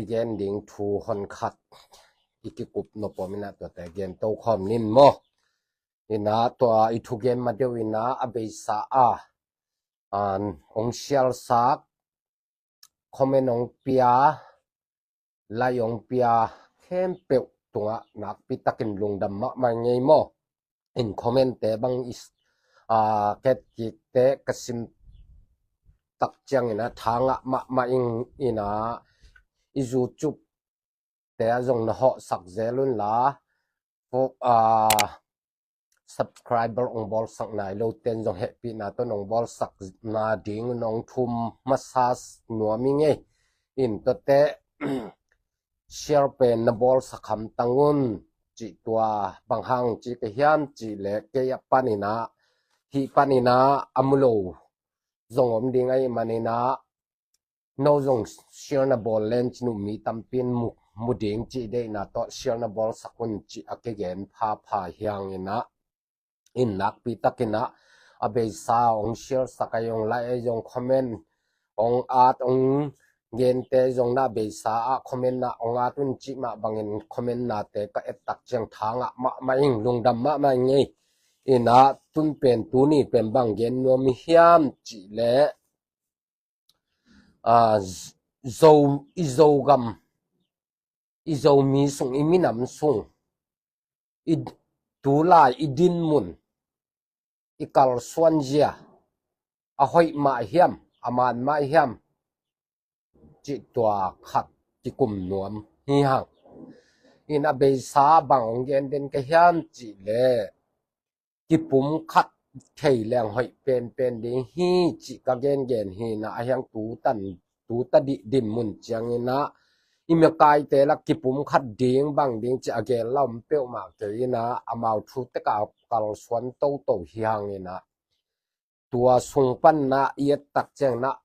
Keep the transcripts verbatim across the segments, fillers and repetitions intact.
i gen ding thu honkhat i kikup nop om inah tuate gen to khawm ning maw. Inah tua i thugen ma deuh inah a beisa a an hong sialsak, comment hong pia, like hong pia khempeuh tungah nakpi takin lungdam mahmah ing ei maw. In comment te bang i s-, a, ket kik te ka sim tak ciang inah tha ngah mahmah ing. Inah i YouTube te ah zong na hawhsak zel un la, fo-, a, subscriber hong bawlsak nai lo ten zong hehpihna tawh hong bawlsak nading hong thum masa nuam ing ei. In tuate share pen na bawlsak hamtang un, cih tua bang hang ci ka hiam cih leh kei a pan inah, hih pan inah a mu lo zong om ding ahih man inah, no zong share na bawl len cin uh mi tampi in mu, mu ding cih deihna tawh share na bawlsak un cih a kigen phapha hi hang inah. In nakpi tak inah a beisa hong sialsak a, hong like a, hong comment, hong at, hong gente zong na beisa ah comment na hong at un cih mah bangin comment nate ka et tak ciang tha ngah mahmah ing, lungdam mahmah ing ei. Inah tun pen tuni pen bang gen nuam i hiam cih leh, a, Zo, i Zogam, i Zomi sung, i minam sung, i tulai i dinmun, i kalsuan zia a hoih mah hiam, a man mah hiam, cih tua khat kikum nuam hi hang. Inah a beisa bang hong gen den ka hiam cih leh kipumkhat thei leng hoih penpen ding hi cih ka gengen hi inah, a hiang tu tan, tu ta dih dinmun ciang inah i makaite lah kipumkhat ding bang ding cih a gen la om peuhmah kei inah, amau thu tek a kalsuan toto hi hang inah, tua sung pan inah i et tak ciang inah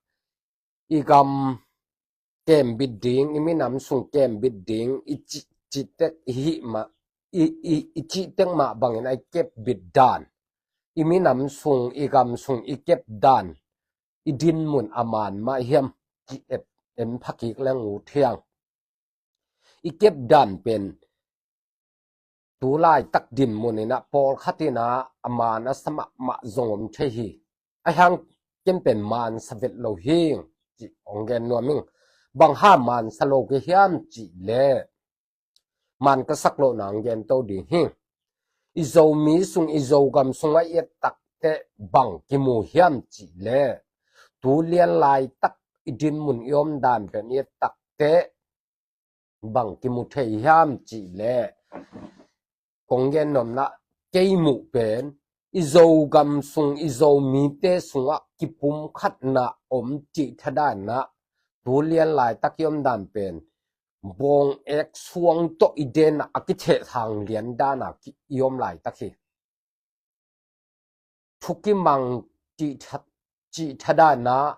i gam kembit ding, i minam sung kembit ding, i ci, citek i hih mah, i, i, i citek mah bangin a i kepbit dan, i minam sung, i gam sung i kep dan, i dinmun a man mah hiam, ci et en phakik leng uh thiang. I kep dan pen tulaitak dinmun inah pawlkhat inah a man a sa mahmah zong om thei hi. A hiang ken pen man sa vet lo hi, cih hong gen nuam ing. Bang hang man sa lo ka hiam cih leh, man ka sak lohna hong gen to ding hi. I Zomi sung, i Zogam sung a i et tak teh bang kimu hiam cih leh, tu lian laitak i dinmun i om dan pen i et tak teh bang kimu thei hiam cih leh, kong gen nuam inah kei muh pen i Zogam sung, i Zomite sungah kipumkhatna om cih thadan inah, tu lian laitak i om dan pen bawng ek suang tawh i den a, a kithehthang lian dan a ki, i om laitak hi. Thukimang cih tha, cih thadan inah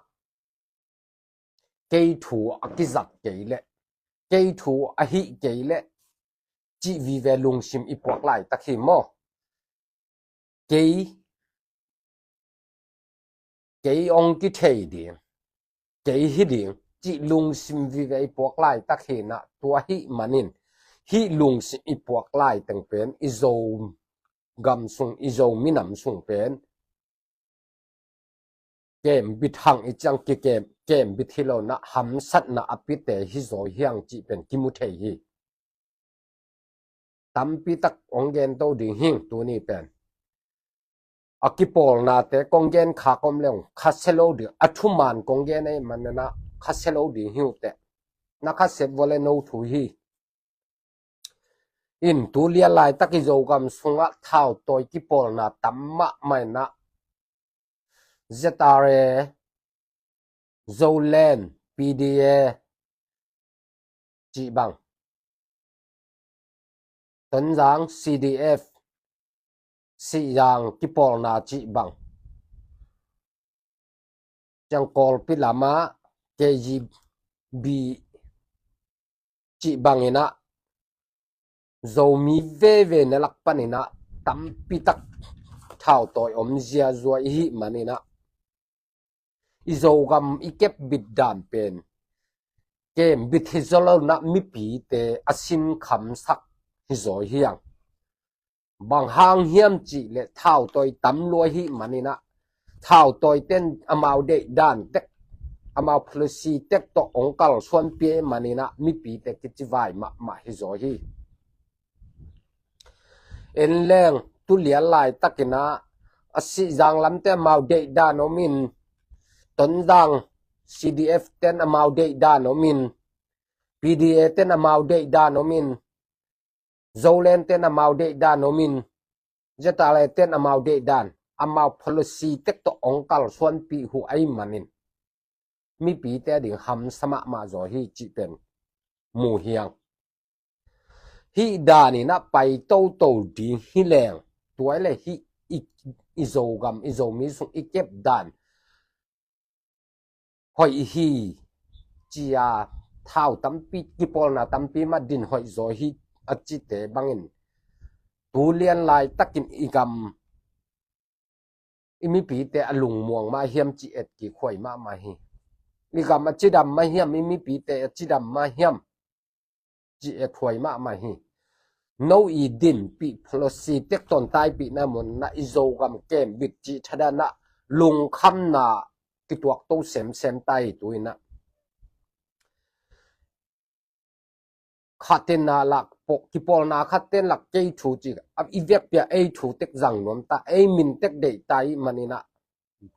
kei thu a kizat kei leh, kei thu a hih kei leh, cih vive lungsim i puak laitak hi maw. Kei, kei hong kithei ding, kei hi ding, cih lungsim vive i puak laitak hi inah, tua ahih manin hih lungsim i puak lai teng pen i Zogam sung, i Zo minam sung pen kembit hang i ciang kikem, kembit hi lo inah hamsatna a pite hi zaw hi hang cih pen kimu thei hi. Tampi tak hong gen to ding hi tuni pen. A kipawlnate kong gen khak om leng khasia lo ding, a thuman kong gen ahih man inah khasia lo ding hi uh teh. Na khasiat vua leh no thu hi. In tu lian laitak i Zogam sungah thautawi kipawlna tam mahmah inah, Z R A, Zoland, P D A, cih bang, Tonzang C D F, Sihzang kipawlna cih bang, ciang Kawlpi lamah K G B cih bang inah, Zomi veve na lak pan inah tampi tak thautawi om ziazua i hih man inah, i Zogam i kepbit dan pen kembit hi zaw lo in ah mipite a sinkhamsak hi zaw hi hang. Bang hang hiam cih leh thautawi tam lua ahih manin ah, thautawite'n amau deihdan tek, amau policy tek tawh hong kalsuanpih ahih manin ah mipite kicivai mahmah hi zaw hi. En leng, tu lian laitakin ah, a Sihzang lamte amau deihdan om in, Tonzang C D F te'n amau deihdan om in, P D A te'n amau deihdan om in, Zoland te'n amau deihdan om in, Z R A te'n amau deihdan, amau policy tek tawh hong kalsuanpih uh ahih manin mipite ading hamsa mahmah zaw hi cih pen mu hi hang. Hih dan in ah pai toto ding hi leng, tua leh hih i, i Zogam, i Zomi sung i kepdan hoih hi, ci-a thau tampi, kipawlna tampi mah din hoih zaw hi a cite bangin, tu lian laitakin i gam, i mipite a lungmuang mah hiam ci et kik huai mahmah hi. I gam a cidam mah hiam, i mipite a cidam mah hiam ci et huai mahmah hi. No i dinpih policy tek tawh taipih na mun ah i Zogam kembit cih thadah in ah lungkhamna kituak to semsem ta hi tu in ah. Khat in ah lak pawh, kipawlna khat te'n lak kei thu ci, a i vekpi-a ei thu tek zang nuam ta, ei min tek deih ta ahih manin ah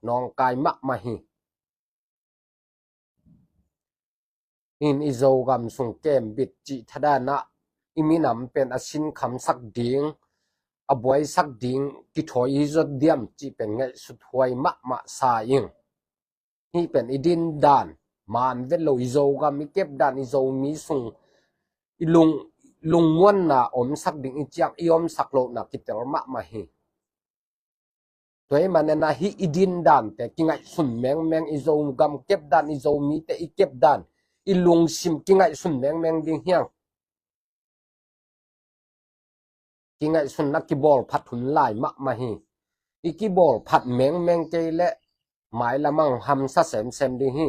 nawngkai mahmah hi. In i Zogam sung kembit cih thadah in ah i minam pen a sinkhamsak ding, a buaisak ding kithawi hi zaw diam cih pen ngaihsut huai mahmah sa ing. Hih pen i dindan, man vet lo i Zogam i kepdan, i Zomi sung i lung, lungmuanna omsak ding i ciang i omsak lohna kitel mahmah hi. Tua ahih manin ah hih i dindante kingaihsun mengmeng, i Zogam kepdan, i Zomite i kepdan, i lungsim kingaihsun mengmeng ding hi hang. Kingaihsunna kibawlphat hun lai mahmah hi. I kibawlphat mengmeng kei leh mailam ah hamsa semsem ding hi.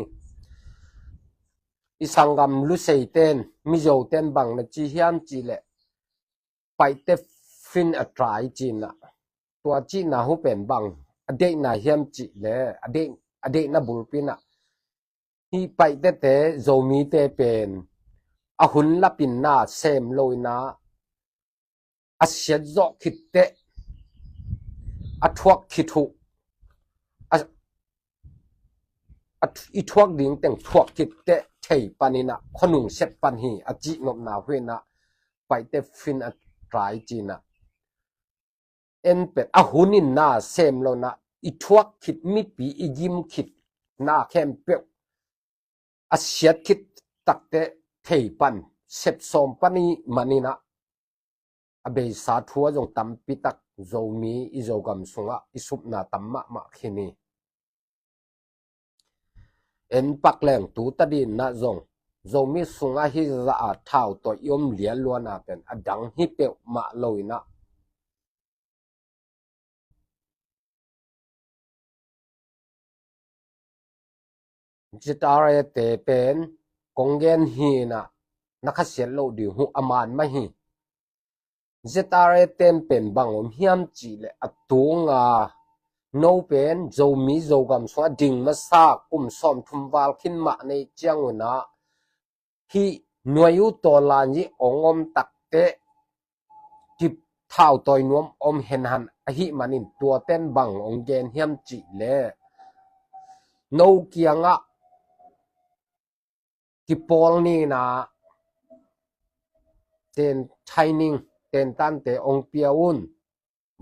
I sanggam Lusei te'n, Mizo te'n bang na ci hiam cih leh, Paite fin a try ci in ah, tua cihna uh pen bang a deihna hiam cih leh, a deih, a deihna bulpi in ah, hih Paite te, Zomite pen a hun lapin na sem lo in ah, a siat zawh khit teh, a thuak khit uh, a, a, i thuak ding teng thuak khit teh thei pan in ah, khuanung set pan hi a cihnopna uh in ah, Paite fin a try ci in ah, en pen a hun in na sem lo in ah, i thuak khit mipi, i gim khit na khempeuh a siat khit tak teh thei pan, sep sawm pan ahih manin ah, a beisa thu ah zong tampi tak Zomi i Zogam sungah i supna tam mahmah khin hi. En pak leng tu tadin ah zong Zomi sungah hih zah a thautawi i om lianluanna pen a dang hi peuhmah lo in ah, Z R A te pen kong gen hi in ah, na khasiat loh ding uh a man mah hi. Z R A te'n pen bang om hiam cih leh, a tunga no pen Zomi Zogam sungah ding masa kum sawmthum val khin mah nei ciangun ah, hih nuai uh tawlan i ong om tak teh, ki thautawi nuam om henhan ahih manin, tuate'n bang ong gen hiam cih leh, no kiangah kipawl ni in ah, ten training, tentante ong pia un,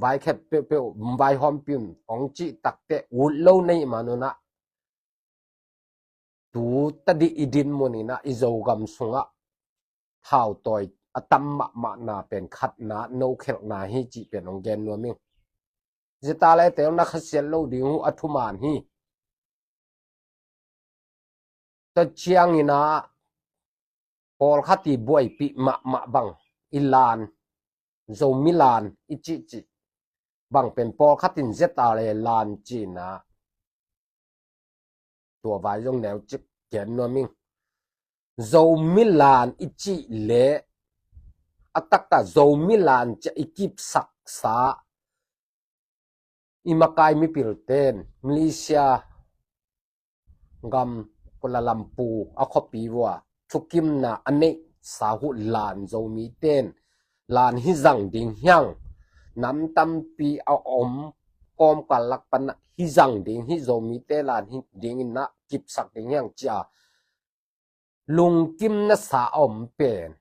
vaikhep peuhpeuh vaihawmpih un ong cih tak teh, ut lo na hih manun ah, tu tadih i dinmun in ah i Zogam sungah thautawi a tam mahmahna pen khatna, no khelhna hi cih pen ong gen nuam ing. Z R A te na khasiat loh ding uh a thuman hi. Tua ciangin ah pawlkhat i buaipih mahmah bang, i lan, Zomi lan i cihcih bang pen pawlkhat in Z R A lan ci in ah, tua vai zong neucik gen nuam ing. Zomi lan i cih leh a taktak Zomi lan ciah i kipsaksa i makai mipil ten Malaysia gam Kuala Lumpur a khuapi vua thukimna a neihsa uh lan Zomi ten lan hi zang ding hiang, nam tampi a om kawmkal lak pan hi zang ding hi, Zomite lan hi ding in ah kipsak ding hiang cia lungkim nasa a om pen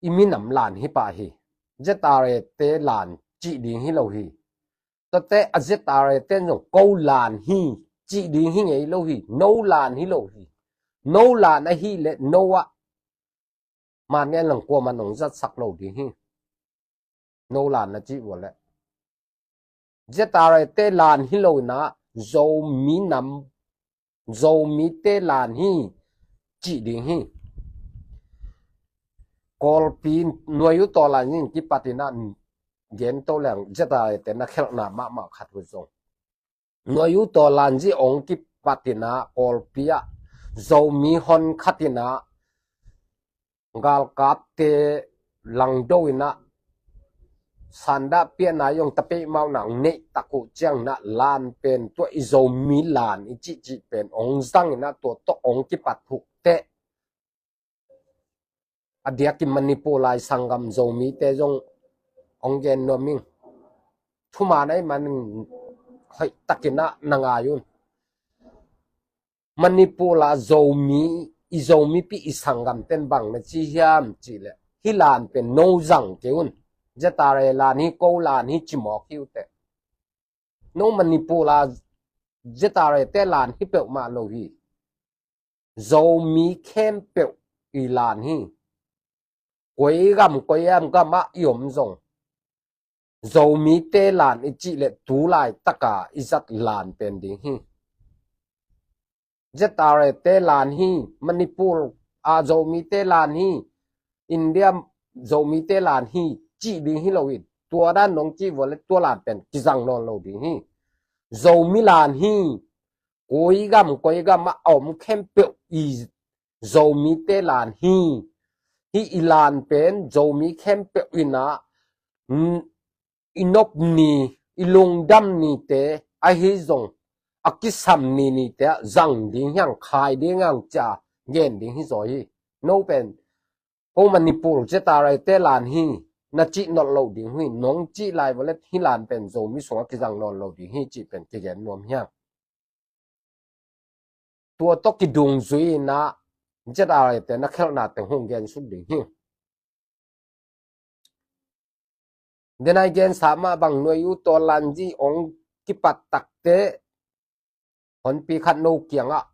i minam lan hi pah hi. ZRA te lan cih ding hi lo hi. Tate a ZRA ten zong ko lan hi cih ding hi ngei lo hi. No lan hi lo hi. No lan ahi leh no ah man ngen lang kuaman hong zatsak lo ding hi. No lan na cih vua leh ZRA te lan hi lo in ah Zomi nam, Zomite lan hi cih ding hi. Kawlpi nuai uh tawlan in kipat in ah gen to leng ZRA te na khelhna mahmah khat uh zong nuai uh tawlan zi ong kipat in ah Kawlpi ah Zomi hon khat in ah galkapte langdo in ah sandah piahna i ong tapeih mau nang neih tak uh ciang in ah lan pen tua i Zomi lan i cihcih pen ong zang in ah tua tawh ong kipat thuk teh a diak i Manipur lai sanggam Zomite zong ong gen nuam ing. Thuman ei man hoih takin ah na ngai un. Manipur la Zomi, i Zomipi i sanggam ten bang na ci hiam cih leh hi lan pen no zang kei un. ZRA lan hi, ko lan hi ci mawk hi uh teh. No Manipur la ZRA te lan hi peuhmah lo hi. Zomi khempeuh i lan hi. Koi gam koi am gam ah i om zong Zomite lan i cih leh tu laitak a i zat lan pen ding hi. ZRA te lan hi, Manipur a Zomite lan hi, India Zomite lan hi cih ding hi lo in. Tua dan nong cih vua leh tua lan pen kizang nawn lo ding hi. Zomi lan hi. Koi gam koi gam ah a om khempeuh i Zomite lan hi. Hi i lan pen Zomi khempeuh in ah i nop ni, i lungdam nite ahi zong a kisam ni nite ah zang ding hiang, khai ding hiang cia gen ding hi zaw hi. No pen ko Manipur ZRA te lan hi na cih nolh lo ding hi. Nong cih lai vua leh hi lan pen Zomi sungah kizang nawn lo ding hi cih pen kigen nuam hiang. Tua tawh kidungzui in ah ZRA te na khelhna teng hong gen suk ding hi. Denai gensa mah bang nuai uh tawlan zi ong kipat tak teh honpi khat no kiangah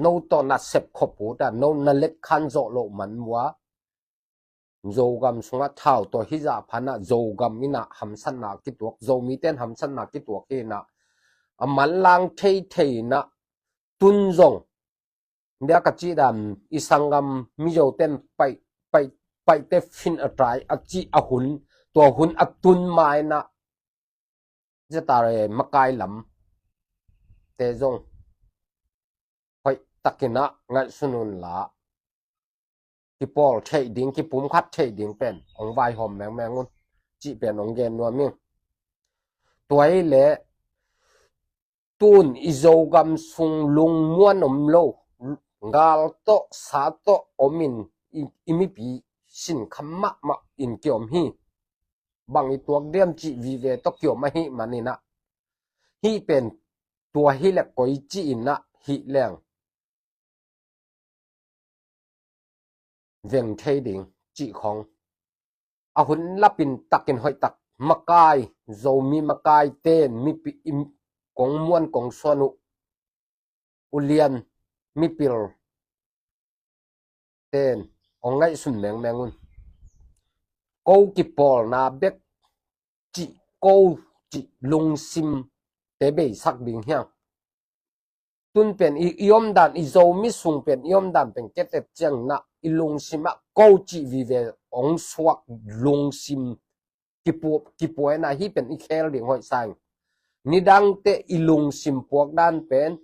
no tawh na sep khop uh ta, no na let khan zawh loh man vua Zogam sungah thau tawh hi zah phan ah Zogam in ah hamsatna kituak, Zomite in hamsatna kituak hi in ah a manlang theithei in ah tun zong bia ka cih dan i sanggam Mizo ten paih, paih, paihte fin a tai a cih a hun, tua hun a tun ma in ah ZRA makai lam te zong hoih takin ah ngaihsun un la, kipawl theih ding, kipumkhat theih ding pen ong vaihawm mengmeng un cih pen ong gen nuam ing. Tua hi leh tun i Zogam sung lungmuan om lo, gal tawh sa tawh om in i, i mipi sinkham mahmah in kiom hi. Bang i tuak diam cih vive tawh kiom ahih man in ah, hih pen tua hi leh koi cih in ah hih leng veng thei ding cih khong. A hun lapin takin hoih tak makai, Zomi makai ten mipi in kong muan kong suan uh, ulian mipil ten ong ngaihsun mengmeng un. Ko kipawlna bek cih, ko cih lungsim te beisak ding hiang. Tun pen i, i omdan, i Zomi sung pen i omdan pen ketet ciang in ah i lungsim ah ko cih vive ong suak lungsim kipu-, kipua in ah hih pen i khel ding hoih sa ing. Nidangte i lungsim puak dan pen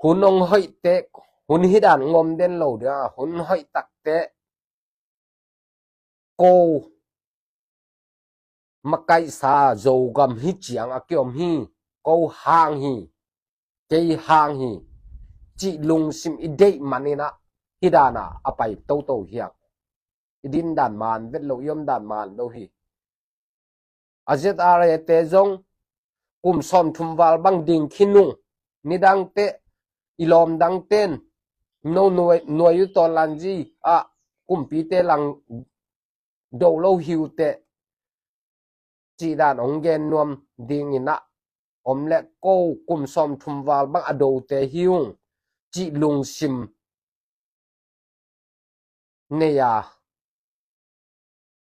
hun ong hoih teh hun hi dan ngom den lo dia, hun hoih takte ko makaihsa Zogam hi ciang a kiom hi, ko hang hi, kei hang hi, cih lungsim i deih maninah hi dana a pai toto hiang. I din dan man vet lo, i om dan man lo hi. A Z R A te zong kum sawm thum val bang ding khinung, nidangte i lawm dangten no nuai, nuai uh tawlanzi ah kumpite lang do lo hiute cih dan hong gen nuam dinginah om le ko kum sawm thum val bang a dote hi ung cih lungsim nei a,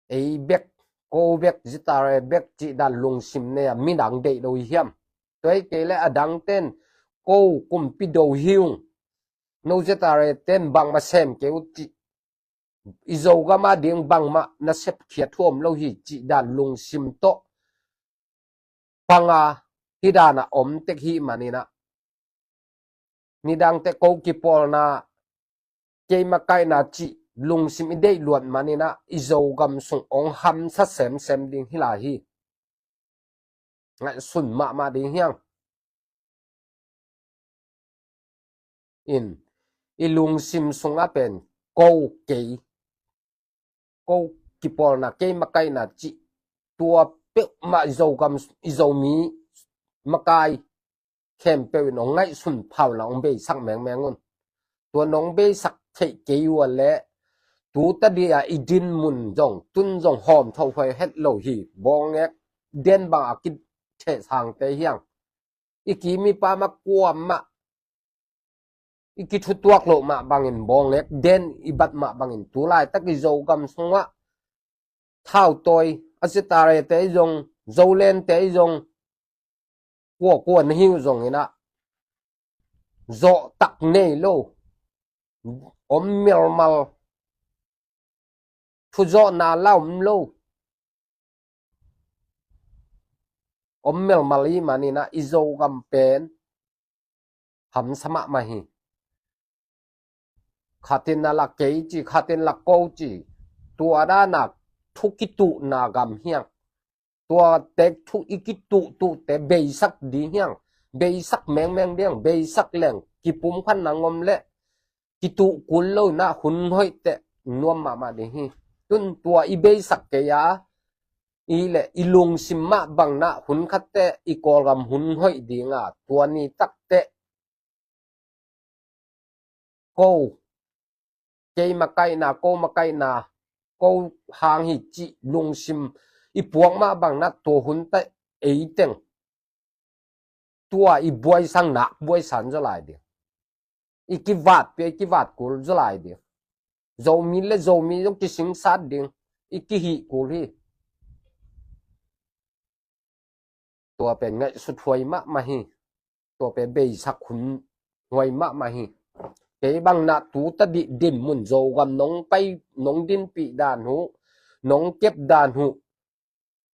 ei bek, ko bek, Z R A bek cih dan lungsim nei a, midang deih lo hi hiam? Tua hi kei le a dangten ko kumpi do hi ung, no Z R A ten bangmah sem kei uh cih, i Zogam a ding bangmah na sepkhiat huam lo hi cih dan lungsim tawh panga hi dana om tek hi maninah, nidangte ko kipawlna, kei makaihna cih lungsim i deih luat maninah i Zogam sung ong hamsa semsem ding hi lai hi. Ngaihsun mahmah ding hiang. In, i lungsim sungah pen ko kei, ko kipawlna, kei makaihna cih tua peuhmah i Zogam, i Zomi makai khempeuh in hong ngaihsun phau la hong beisak mengmeng un. Tua nong beisak theih kei uh a le, tu tadi a i din mun zong, tun zong hawm tho huai het lo hi. Bawngek den bang a kitheh sangte hiang, i ki mipa mah kuamah, i kithutuak loh mah bangin, bawngek den i bat mah bangin, tu laitak i Zogam sungah thautawi, a Z R A te i zong, Zoland te i zong, kuakua na hi uh zonginah zawhtak nei lo, om melmal, thuzawhna la om lo, om melmal i maninah i Zogam pen hamsa mahmah hi. Khatin na la kei ci, khatin la ko ci, tua dana thu kituhna gam hiang. Tua tek thu i kituhtuhte beisak ding hiang. Beisak mengmeng ding, beisak leng kipumkhatna ngom le kituh kul lo inah hun hoihteh nuam mahmah ding hi. Tun tua i beisak kei a, i le i lungsim mah bangnah hun khatteh i Kawlgam hun hoih dinga, tua ni takteh ko, kei makaihna, ko makaihna, ko hang hi cih lungsim i puak mah bangnah tua hun teh eiteng tua i buaisan nak buaisan zaw lai ding. I kivat pia i kivat kul zaw lai ding. Zomi le Zomi zong kisingsat ding. I kihih kul hi. Tua pen ngaihsut huai mahmah hi. Tua pen beisak hun huai mahmah hi. Kei bangnah tu tadih din mun Zogam nong pai, nong dinpih dan uh, nong kep dan uh,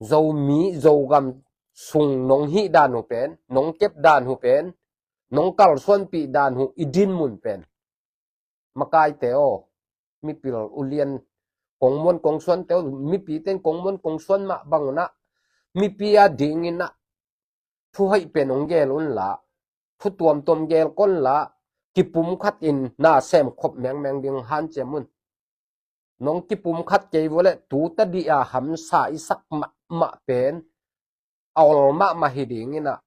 Zomi Zogam sung nong hih dan uh pen, nong kep dan uh pen, nong kalsuanpih dan uh i din mun pen, makaite aw, mipil ulian kongmuan kongsuante aw, mipite in kongmuan kongsuan mah bang unah, mipi a dinginah thu hoih pen hong gel unla, thu tuamtuam gel konla, kipumkhat in na semkhop mengmeng ding hanciam un. Nong kipumkhat kei vua le tu tadih a hamsa i sak mahmah pen a ol mahmah hi dinginah,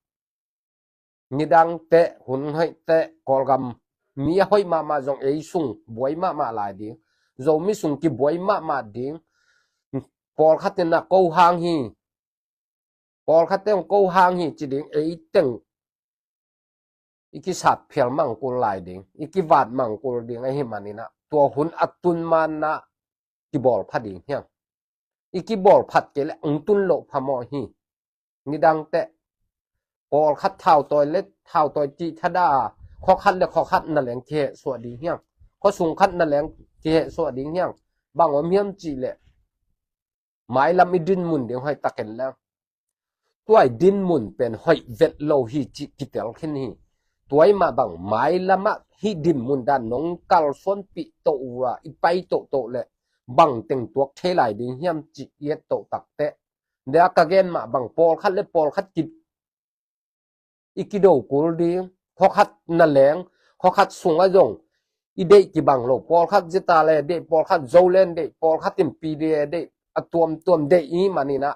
nidangteh, hun hoihteh, Kawlgam mi a hoih mahmah zong ei sung buai mahmah lai ding. Zomi sung kibuai mahmah ding. Pawlkhat inah ko hang hi, pawlkhatte hong ko hang hi ci ding, eiteng i kisat phial mangkul lai ding, i kivat mangkul ding ahi maninah, tua hun a tun manah kibawl pha ding hiang. I kibawl phat kei le ang tun loh phamawh hi. Nidangteh pawlkhat thautawi le thautawi cih thada a, khuakhat le khuakhat na leng kihehsuah ding hiang. Khuasung khat na leng kihehsuah ding hiang. Bang om hiam cih leh mailam i dinmun ding hoih takin leng, tua i dinmun pen hoih vet lo hi cih kitel khin hi. Tua i mah bang mailamah hih dinmun dan nong kalsuanpih toh uh a i pai tohtoh le bang teng tuak thei lai ding hiam cih i et toh takteh, dia ka gen mah bang pawlkhat le pawlkhat ki i kido kul ding, khuakhat na leng, khuakhat sungah zong i deih kibang lo, pawlkhat zeta le deih, pawlkhat zo len deih, pawlkhat in P D A deih, a tuamtuam deih i maninah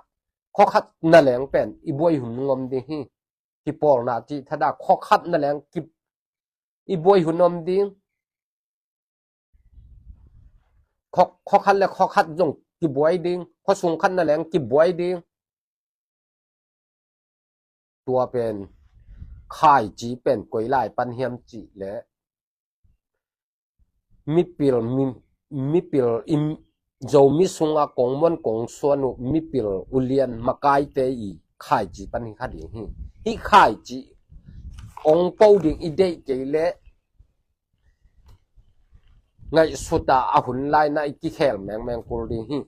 khuakhat na leng pen i buai hun ngom ding hi. Kipawlna cih thada khuakhat na leng ki, i buai hun om ding. Khuakhat le khuakhat zong kibuai ding, khuasung khat na leng kibuai ding. Tua pen khaici pen koi lai pan hiam cih le mipil, mi, mipil i Zomi sunga kongmuan kongsuan uh mipil ulian makaite i khaici pan hi kha ding hi. Hih khaici ong po ding i deih kei le ngaihsuta a hun laina i kikhel mengmeng kul ding hi.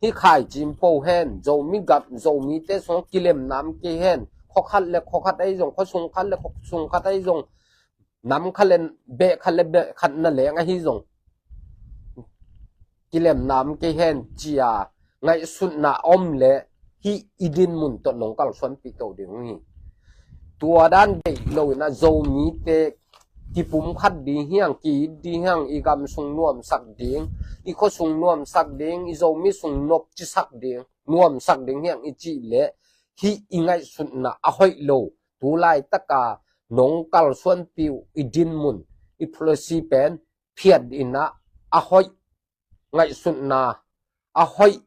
Hih khaici in po hen, Zomi gam, Zomite sung kilemnam kei hen, khuakhat le khuakhat ahi zong, khuasung khat le khuasung khat ahi zong, nam khat le beh khat le beh khat na leng ahi zong kilemnam kei hen cia ngaihsutna om le hih i dinmun tawh nong kalsuanpih to ding hi. Tua dan deih lo inah Zomite kipum khat ding hiang, ki-it ding hiang, i gam sung nuamsak ding, i khua sung nuamsak ding, i Zomi sung nopcisak ding, nuamsak ding hiang i cih le hih i ngaihsutna a hoih lo, tu laitaka nong kalsuanpih uh i dinmun, i policy pen phiat inah a hoih ngaihsutna, a hoih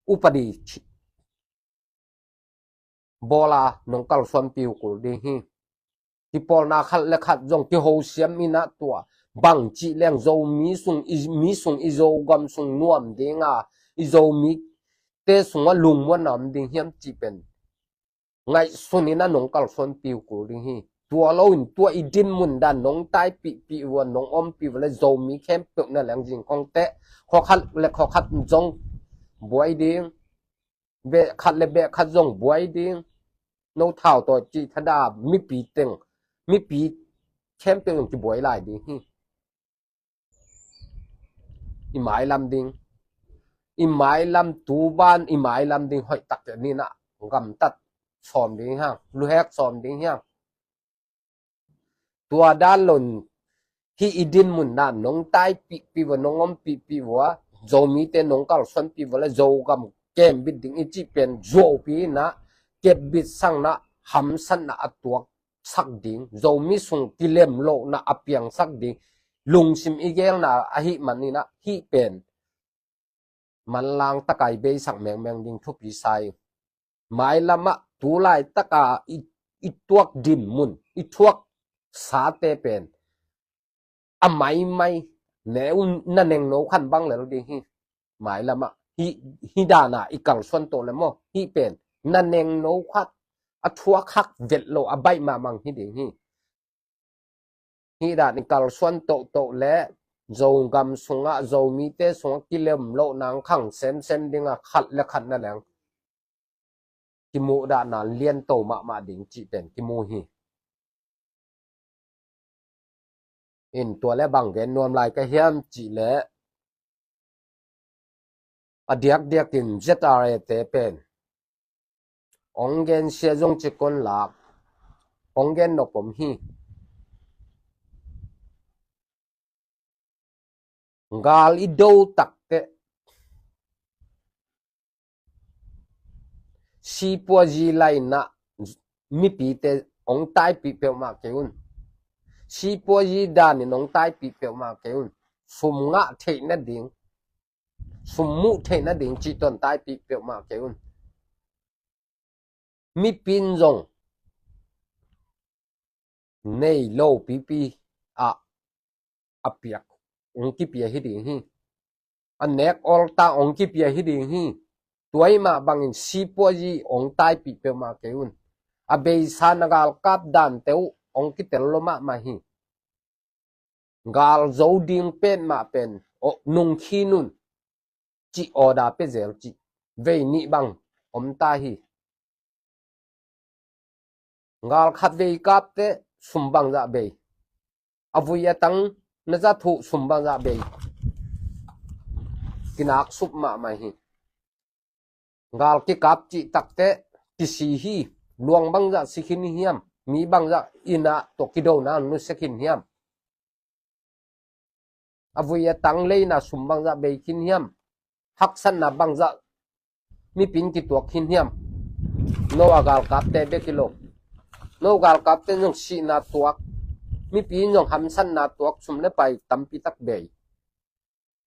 upadi bawla nong kalsuanpih uh kul ding hi. Kipawlna khat le khat zong kihosiam inah tua bang cih leng Zomi sung i, mi sung i Zogam sung nuam dinga i Zomite sungah lungmuanna om ding hiam cih pen ngaihsun inah nong kalsuanpih uh kul ding hi. Tua loin tua i dinmun dan nong taipihpih uh a nong ompih uh le Zomi khempeuh na leng zingkongte khuakhat le khuakhat zong buai ding, beh khat le beh khat zong buai ding. No thau taw cih thada mipi teng, mipi khempeuh zong kibuai lai ding hi. I mailam ding, i mailam tuban i mailam ding hoih takte ninah gamtat sawm ding hiang, luhek sawm ding hiang. Tua dan lon hih i dinmun dan nong taipihpih uh a nong ompihpih uh a Zomite nong kalsuanpih uh a le Zogam kembit ding i cih pen zuaupi inah kepbit sakna hamsatna a tuak sak ding, Zomi sung kilem lohna a piangsak ding lungsim i gelna ahih maninah hih pen manlang taka i beisak mengmeng ding thupi sa ing. Mailamah tu laitaka i, i tuak dinmun, i thuak sate pen a maimai ne un na nengno khan bang lel ding hi. Mailamah hi, hi dana i kalsuan to le maw, hih pen na nengno khat a thuak hak vet lo a baih mahmang hi ding hi. Hih dan i kalsuan tohtoh le Zogam sungah Zomite sungah kilem lohna ang khang semsem dinga khat le khat na leng kimuhdahna lianto mahmah ding cih pen kimu hi. In tua le bang gen nuam lai ka hiam cih le a diakdiakin Z R A te pen ong gen sia zong cikon lak ong gen nopom hi. Gal i do takte sipuazi laina mipite ong taipih peuhmah kei un. Sipuazi danin ong taipih peuhmah kei un. Sum ngah theih nading, sum muh theih nading cih ton taipih peuhmah kei un. Mipin zong nei lo pipi ah a piak ong kipia hi ding hi. A nek olta ong kipia hi ding hi. Tuai mah bangin sipuazi ong taipih peuhmah kei un. A beisa na galkap dante uh ong kitel lo mahmah hi. Gal zo ding pen mah pen nungkhin un cih order pe zel cih vei nih bang om ta hi. Gal khat vei kapte sum bangzah bei. A vui a tang na za thuh sum bangzah bei. Kinak sup mahmah hi. Gal kikap cih takteh kisi hi. Luang bangzah si khin hiam? Mi bangzah inn ah tua kidona nusia khin hiam? A vui a tang leina sum bangzah bei khin hiam? Haksatna bangzah mipi in kituak khin hiam? No a galkapte bek hi lo. No galkapte zong sihna tuak, mipi in zong hamsatna tuak, sum le pai tampi tak bei.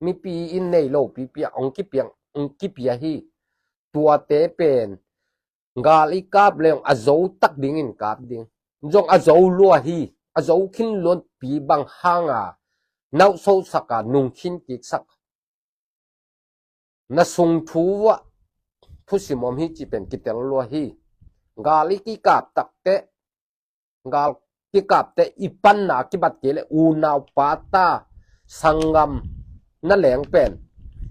Mipi in nei lo pipi ah hong kipia, hong kipia hi. Tuate pen gal i kap leng a zo tak dingin kap ding. Zong a zo lua hi. A zo khin luanpi bang hanga nauhsosak a nungkhin kiksak. Na sung thu uah thusim om hi cih pen kitel lua hi. Gal i kikap takteh, gal kikapteh i panna kibat kei le unau pata sanggam na leng pen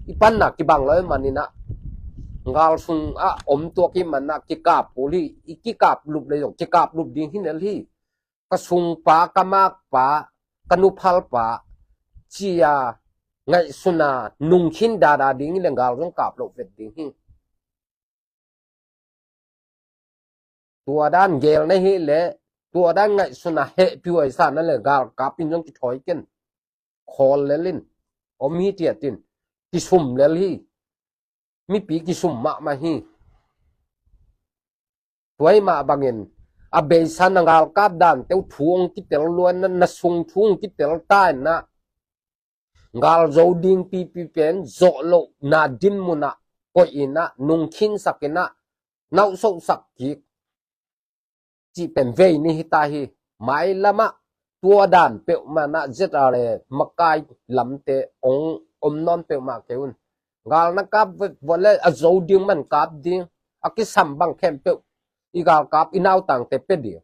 i panna kibang lo i maninah, gal sungah om tuak i manah kikap kul hi. I kikap lup le zong kikap lup ding hi nel hi. Ka sungpa, ka makpa, ka nuphalpa cia ngaihsuna nungkhin dada ding hi le gal zong kap loh vet ding hi. Tua dan gel na hi le, tua dan ngaihsuna hehpih huaisa na le galkap in zong kithawi ken. Khawl lel in, om hi tiatin, kisum lel hi. Mipi kisum mahmah hi. Tua hi mah bangin a beisa na galkap dan teuh thu hong kitel luan na, na sung thu hong kitel ta in na, gal zo ding pipi pen zawh loh na din munah koih in na, nungkhinsak in na, nauhsohsak kik cih pen vei ni hi ta hi. Mailamah tua dan peuhmah na Z R A makai lamte ong om nawn peuhmah kei un. Gal na kap vua le a zo ding man kap ding, a kisam bang khempeuh i galkap i nautangte pe ding.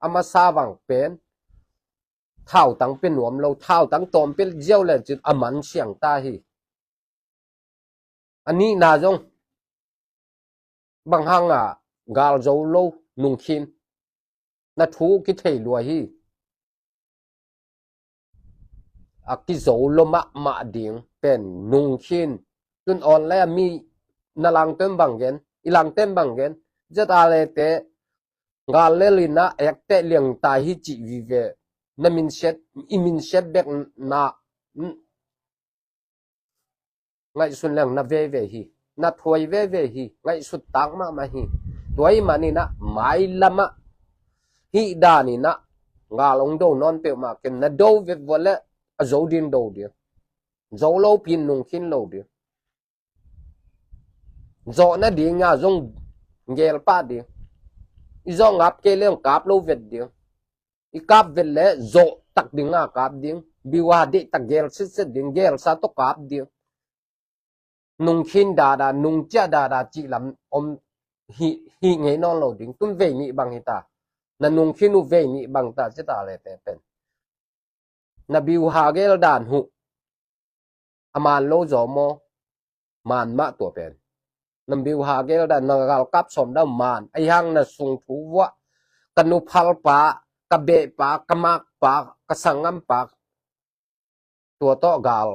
A masa bang pen thautang pe nuam lo, thautang tawm pe ziau le cin a man siang ta hi. A nihna zong bang hanga gal zo lo nungkhin na thu kithei lua hi. A kizo lo mahmah ding pen nungkhin. Tun online a mi na langtem bang gen, i langtem bang gen, Z R A te gal lel in na ekteh liang ta hi cih vive. Na minsiat, i minsiat bek na ngaihsun leng na veve hi, na thuai veve hi, ngaihsut tak mahmah hi. Tua hi maninah mailamah hih daninah gal hong do nawn peuhmah ken na do vevua le a zo ding do ding. Zo lopi in nungkhin lo ding. Zawh nadinga zong gel pah ding. I zawh ngap kei le hong kap lo vet ding. I kap vet le zawh tak dinga kap ding. Biuha deih tak gel sitset ding, gelsa tawh kap ding. Nungkhin dada, nungciah dada cih lam om hi, hi ngei nawn lo ding. Tun vei nih bang hi ta. Na nungkhin uh vei nih bang ta ci ta le te pen. Na biuha gel dan huh a man lo zaw maw? Man mah tua pen. Na biuha gel dan, na galkap sawm dan man. Ahi hang na sung thu vuah, ka nuphalpa, ka behpa, ka makpa, ka sangampa, tua tawh gal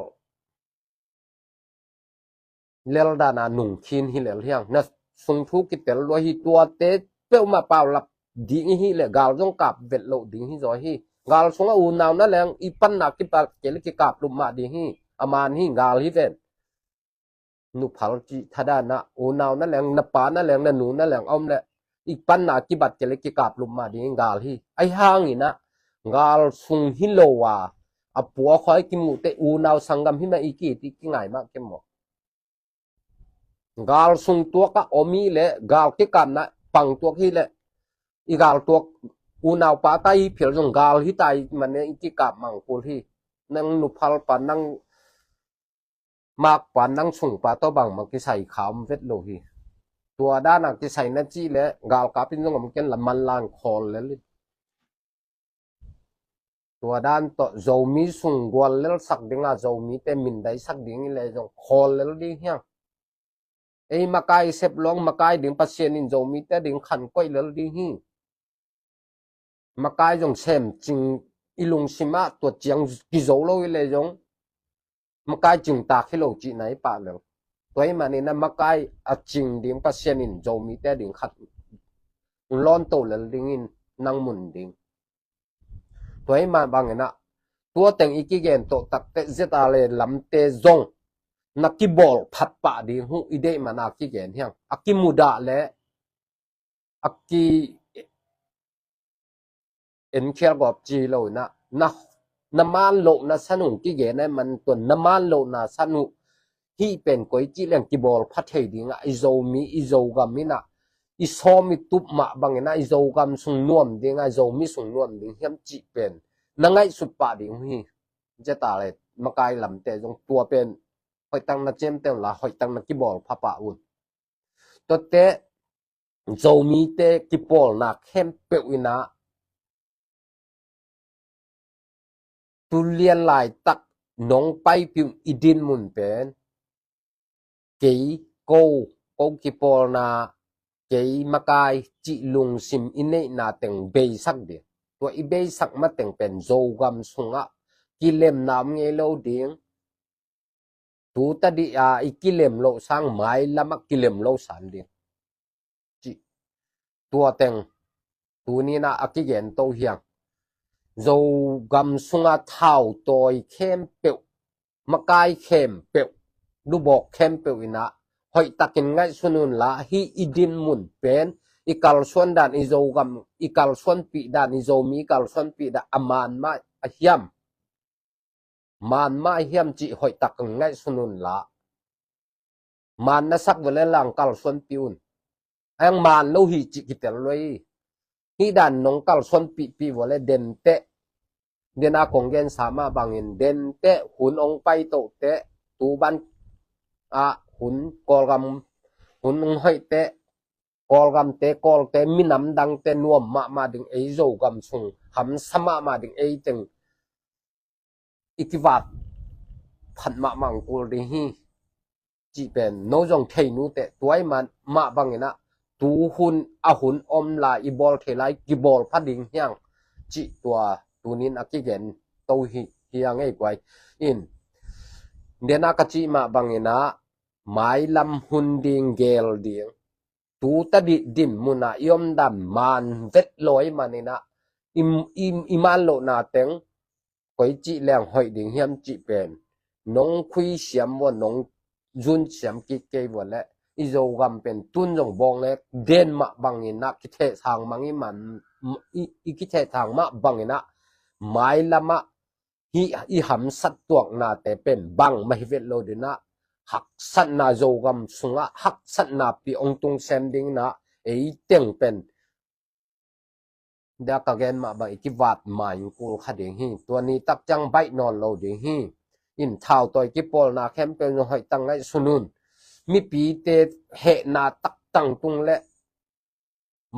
lel dana nungkhin hi lel hiang. Na sung thu kitel lua hi, tuate peuhmah paulap ding hi le gal zong kap vet loh ding hi zaw hi. Gal sungah unau na leng i panna kipat kei le kikap lup mah ding hi. A man hi, gal hi ven. Nuphal cih thadanah unau na leng, na pa na leng, na nu na leng a om le i panna kibat kei le kikap lup mah ding gal hi. Ahi hanginah gal sung hi lo a, a puakhuai kimuhte unau sanggam hi mah i kiti kingai mah kei maw? Gal sung tuakah om hi le, gal kikapna pang tuak hi le, i gal tuak unau pata i phil zong gal hi ta i mane i kikap mangkul hi. Nang nuphalpa, nang makpa, nang sungpa tawh bangmah kisai kha om vet lo hi. Tua dana kisai na cih le galkap in zong om ken la manlang khawl lel hi. Tua dan tawh Zomi sung gual lelsak dinga, Zomite mindaisak ding hi le zong khawl lel ding hiang. Ei makai sep luang makai ding Pasian in Zomite ding khan koih lel ding hi. Makai zong sem cing i lungsim ah tua ciang kizo lo i le zong makai cingtak hi lo cihna i pah lel. Tua i manin a makai a cing ding Pasian in Zomite ding khat lawn to lel dingin nang mun ding. Tua i mah bangin ah tua teng i kigen tawh takteh Z R A lamte zong na kibawl phat pah ding uh i deih man a kigen hiang. A kimudah le a ki enkhial gawp ci lo in ah na, na man lohna san uh kigen a i man tua na man lohna san uh hih pen koi cih leng kibawl pha thei ding ah i Zomi i Zogam in ah i sawm i tup mah bangin ah i Zogam sung nuam ding ah i Zomi sung nuam ding hiam cih pen na ngaihsut pah ding uh hi. Z R A makai lamte zong tua pen hoihtak na ciamteh un la, hoihtak na kibawl pha pah un. Tuate Zomite kipawlna khempeuh in ah tu lian laitak nong paipih i din mun pen kei ko, ko kipawlna, kei makai cih lungsim i neihna teng beisak ding. Tua i beisak mateng pen Zogam sungah kilemna om ngei lo ding. Tu tadih a i kilem loh sang mailam ah kilem lo san ding. Cih tua teng tuni in ah a kigen to hiang. Zogam sunga thautawi khempeuh, makai khempeuh, lubawk khempeuh in ah hoihtakin ngaihsun un la, hih i din mun pen i kalsuan dan i Zogam i kalsuanpih dan i Zomi i kalsuanpih dan a man mah a hiam, man mah a hiam cih hoihtakin ngaihsun un la. Man na sak vua le lang kalsuanpih un. Ang man lo hi cih kitel lo hi. Hih dan nong kalsuanpihpih vua le denteh. Den a kong gensa mah bangin denteh hun ong pai tohteh, tu ban ah hun Kawlgam hun ong hoihteh, Kawlgamte, Kawlte, minam dangte nuam mahmah ding ei Zogam sung hamsa mahmah ding ei teng i kivat phat mahmah ang kul ding hi. Cih pen no zong thei nuteh tua i man mah bangin ah tu hun a hun om lai i bawl thei lai kibawl pha ding hiang. Cih tua tunin a kigen to hi hiang ei guai. In den a ka cih mah bangin ah mailam hun ding gel ding tu tadih din mun ah i om dan man vet lo i manin ah i, i, i man lohna teng koi cih leng hoih ding hiam cih pen nong khui siam vua, nong zun siam kik kei vua le i Zogam pen tun zong bawng le den mah bangin ah kithehsang mang i man i, i kithehsang mah bangin ah mailam ah hih i hamsat tuaknate pen bang mah hi vet lo ding ah haksatna Zogam sungah haksatna pi ong tung sem ding in ah ei teng pen dia ka gen mah bang i kivat mai kul kha ding hi. Tua ni tak ciang baih nawn lo ding hi. In thautawi kipawlna khempeuh zong hoihtak ngaihsun un. Mipite hehna tak tangtung le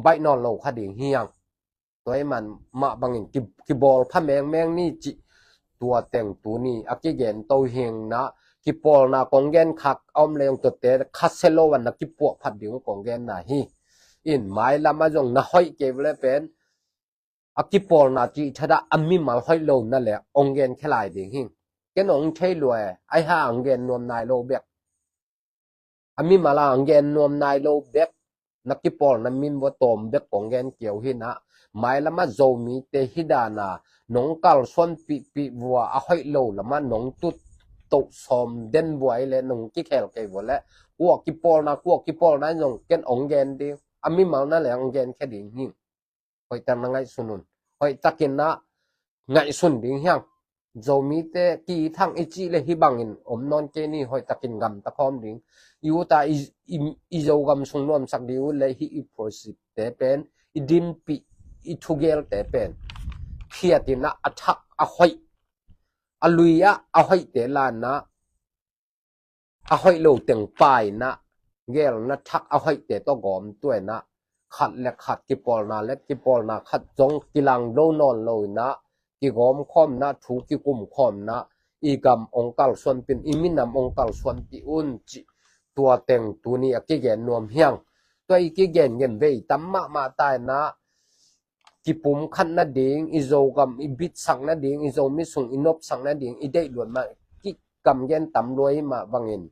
baih nawn lo kha ding hiang. Tua i man mah bangin ki, kibawl pha mengmeng ni cih tua teng tuni a kigen to hiang in ah kipawlna kong gen khak a om leng tuate kha se lo an na kipuah phat ding kong genna hi. In mailam ah zong na hoih kei vua le pen a kipawlna cih thadah a mimal hoih lo na le ong gen khe lai ding hi. Ken ong thei lua e, ai ha ang gen nuam nai lo bek. A mimal a ang gen nuam nai lo bek na kipawlna min vua tawm bek kong gen kiau hi in ah mailam ah Zomite hi dan a nong kalsuanpihpih vua a hoih lo lam ah nong tut toh sawm den vua i le nong kikhel kei vua le kua kipawlna kua kipawlna in zong ken ong gen ding. A mimal na le ong gen khe ding hi. Hoihtak na ngaihsun un. Hoihtakin na ngaihsun ding hiang. Zomite ki thang i cih le hi bangin om nawn kei ni hoihtakin gamta khawm ding. I uta i, i, i Zogam sung nuamsak ding uh le hi i prosipte pen i dinpih i thugelte pen phiatin a thak a hoih a lui ah a hoihte lan ah a hoih lo teng pai in ah gelna thak a hoihte tawh gawm tuah in ah khat le khat kipawlna le kipawlna khat zong kilang do nawn lo in ah kigawm khawm in ah thu kikum khawm in ah i gam ong kalsuanpih in i minam ong kalsuanpih un cih tua teng tuni a kigen nuam hiang. Tua i kigen gen vei tam mahmah ta in ah kipumkhat nading, i Zogam i bitsak nading, i Zomi sung i nopsak nading i deih luat mah, kikamgen tam lua i mah bangin,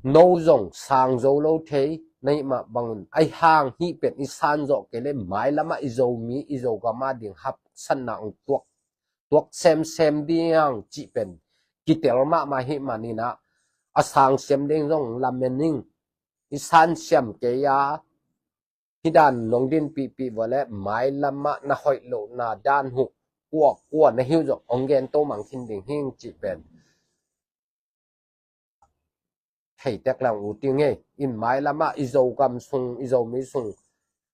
no zong sang zo lo thei na i mah bangin, ai hang hih pen i san zawh kei le mailamah i Zomi i Zogam a ding hapsatna ong tuak, tuak semsem ding cih pen kitel mahmah hih maninah, a sang siam ding zong lamen ing. I san siam kei a, hih dan nong din pihpih vua le mailamah na hoih lohna dan huh kua kua na hiu zong ong gen to mang khin ding hing cih pen theitek lang u ting ei. In mailamah i Zogam sung, i Zomi sung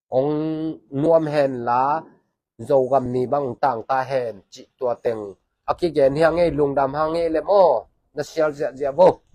ong nuam hen la, Zogam ni bang tangta hen cih tua teng a kigen hiang ei, lungdam hang ei le maw, na sial ziahziah vo.